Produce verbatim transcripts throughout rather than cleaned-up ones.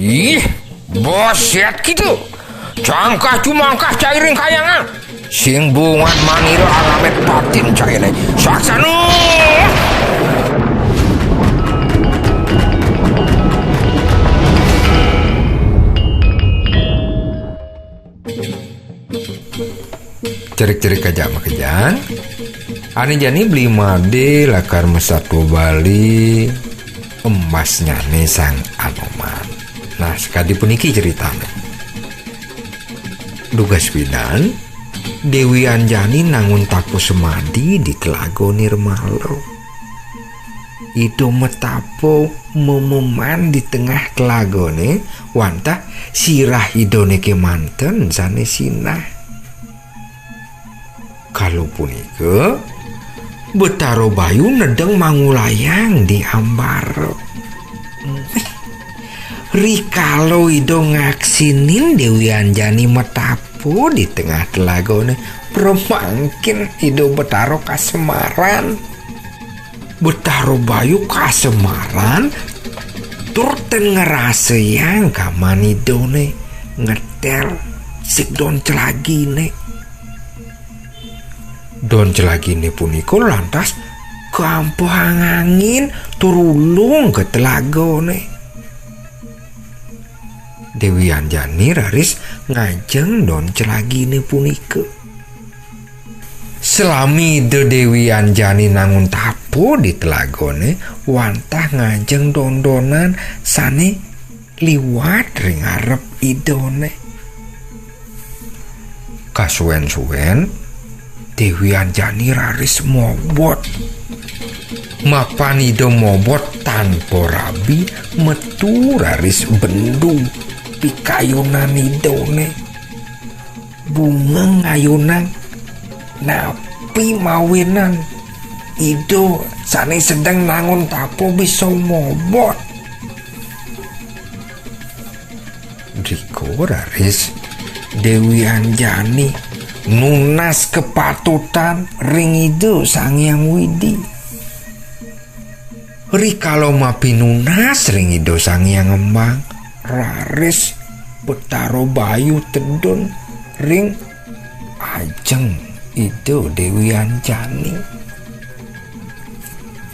Ih, boset gitu. Cangkah cumangkah cairing kayangan. Sing bungan manira alamet batin caine. Saksana. Cerik-cerik aja makejang. Ane jani Beli Made lakar masatua Bali embasnyane Sang Anoman. Nah, sakadi puniki critane. Dugas pidan, Dewi Anjani nangun tapa semadi di Telaga Nirmala. Ida matapa mememan di tengah telagane, wantah sirah Idane kemanten sane sinah. Kala punika, Betara Bayu nedeng mangulayang di ambara. Rikala Ida ngaksinin Dewi Anjani matapa di tengah telagane, pramangkin Ida Betara kasemaran. Betara Bayu kasemaran tur ten ngrasayang kaman Idane ngetel sik don celagine. Don celagine punika lantas kampehang angin tur ulung ka telagane. Dewi Anjani raris ngajeng don celagine punika. Salami Ida Dewi Anjani nangun tapa di telagane, wantah ngajeng don-donan sane liwat ring arep Idane. Kasuwen-suwen, Dewi Anjani raris mobot. Mapan Ida mobot tanpa rabi, metu raris bendu pikayunan Idane. Bungeng ayunan, napi mawinan Ida sane sedeng nangun tapa bisa mobot. Drika raris Dewi Anjani nunas kapatutan ring Ida Sang Hyang Widi. Rikala mapinunas ring Ida Sang Hyang Embang, raris Betara Bayu tedun ring ajeng Ida Dewi Anjani.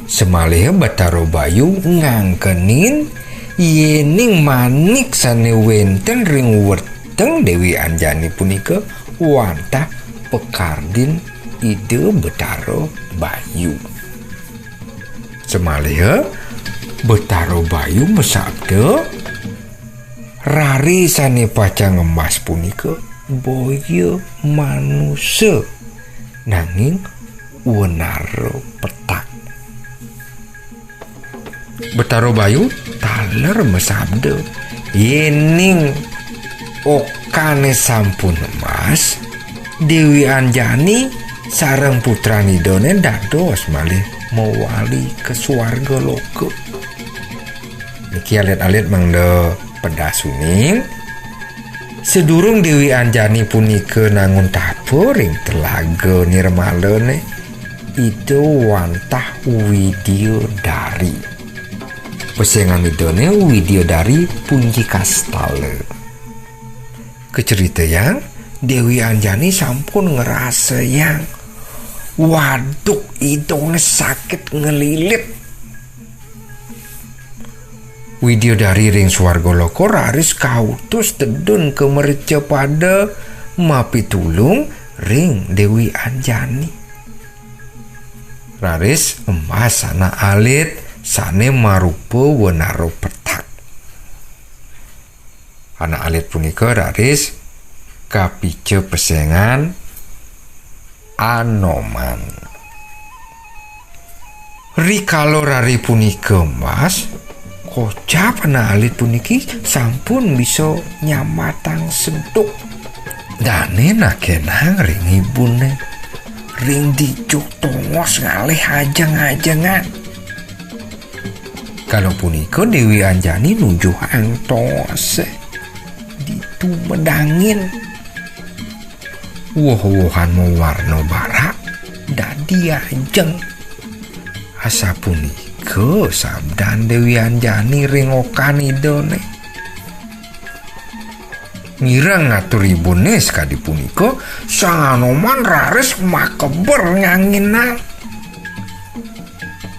Samaliha Betara Bayu ngangkenin yening manik sane wenten ring weteng Dewi Anjani punika wantah pakardin Ida Betara Bayu. Samaliha Betara Bayu masabda, rare sane pacang emas punika boya manusa, nanging wenara petak. Betara Bayu taler masabda, yening okane sampun emas, Dewi Anjani sareng putran Idane dados malih mawali ka swarga loka. Niki alit-alit mangda pedas uning. Sadurung Dewi Anjani punika nangun tapa ring Telaga Nirmalane, Ida wantah Widya Dari. Pesengan Idane Widya Dari Punjikastala. Kaceritayang, Dewi Anjani sampun ngrasayang waduk Idane sakit nglilit. Widyadari ring swarga loka raris kautus tedun ka mrecapada mapitulung ring Dewi Anjani. Raris embas anak alit sane marupa wenara petak. Anak alit punika raris kapica pesengan Anoman. Rikala rare punika embas, kocap anak alit puniki sampun bisa nyamatang seduk. Dane nakenang ring ibune, ring dija tongos ngalih ajeng-ajengan. Kala punika Dewi Anjani nujuhang tongose ditu medangin. Woh-wohan mawarna barak dadi ajeng. Asapunika sabdan Dewi Anjani ring okan Idane. Ngireng ngatur ibuné sakadi punika, Sang Anoman raris makeber nganginang.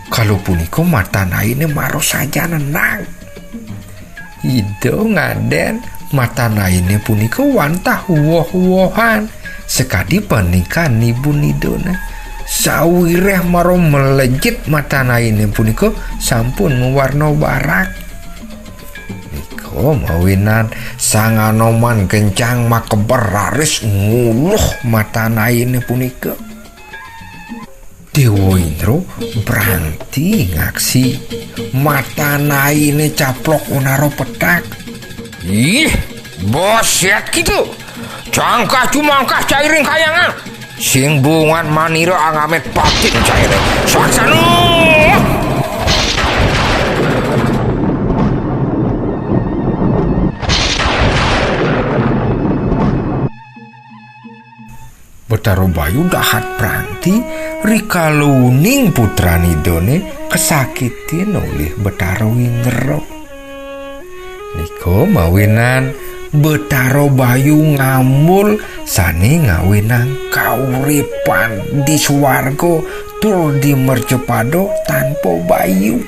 Kala punika matan ainé mara saja nendang. Ida ngadén matan ainé punika wantah woh-wohan sakadi panikan ibun Idané. Sawiréh mara melejit matan ainé punika sampun mawarna barak. Nika mawinan Sang Anoman gencang makeber raris nguluh matan ainé punika. Déwa Indra brangti ngaksi matan ainé caplok wanara petak. Ih, boset gitu. Cangkah cumangkah cairing kayangan. Sing bungan manira angamit patin cairing. Saksana! Betara Bayu dahat brangti rikala uning putran Idané kasakitin olih Betara Indra. Nika mawinan Betara Bayu ngambul sané ngawinang kauripan di suarga tur di mercapada tanpa bayu.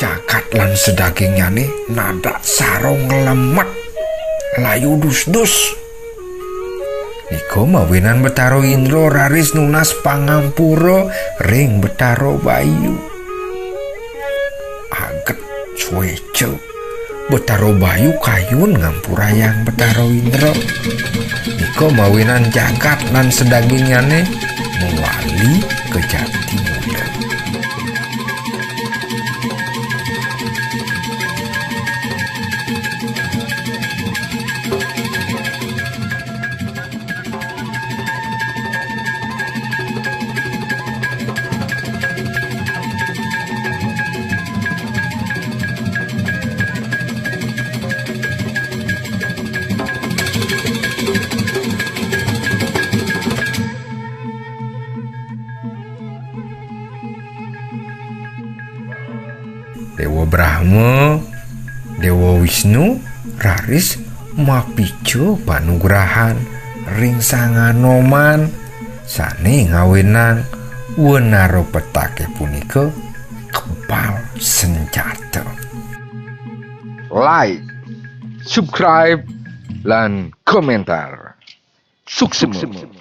Jagat lan sadagingnyané nadak sara nglemet, layu dus-dus. Nika mawinan Betara Indra raris nunas pangampura ring Betara Bayu. Aget suéca Betara Bayu kayun ngampurayang Betara Indra. Nika mawinan jagat lan sadagingnyané mawali ka jati mula. Déwa Brahma, Déwa Wisnu raris mapica panugrahan ring Sang Anoman sané ngawinang wanara petaké punika kebal senjata. Like, subscribe, lan komentar. Suksma.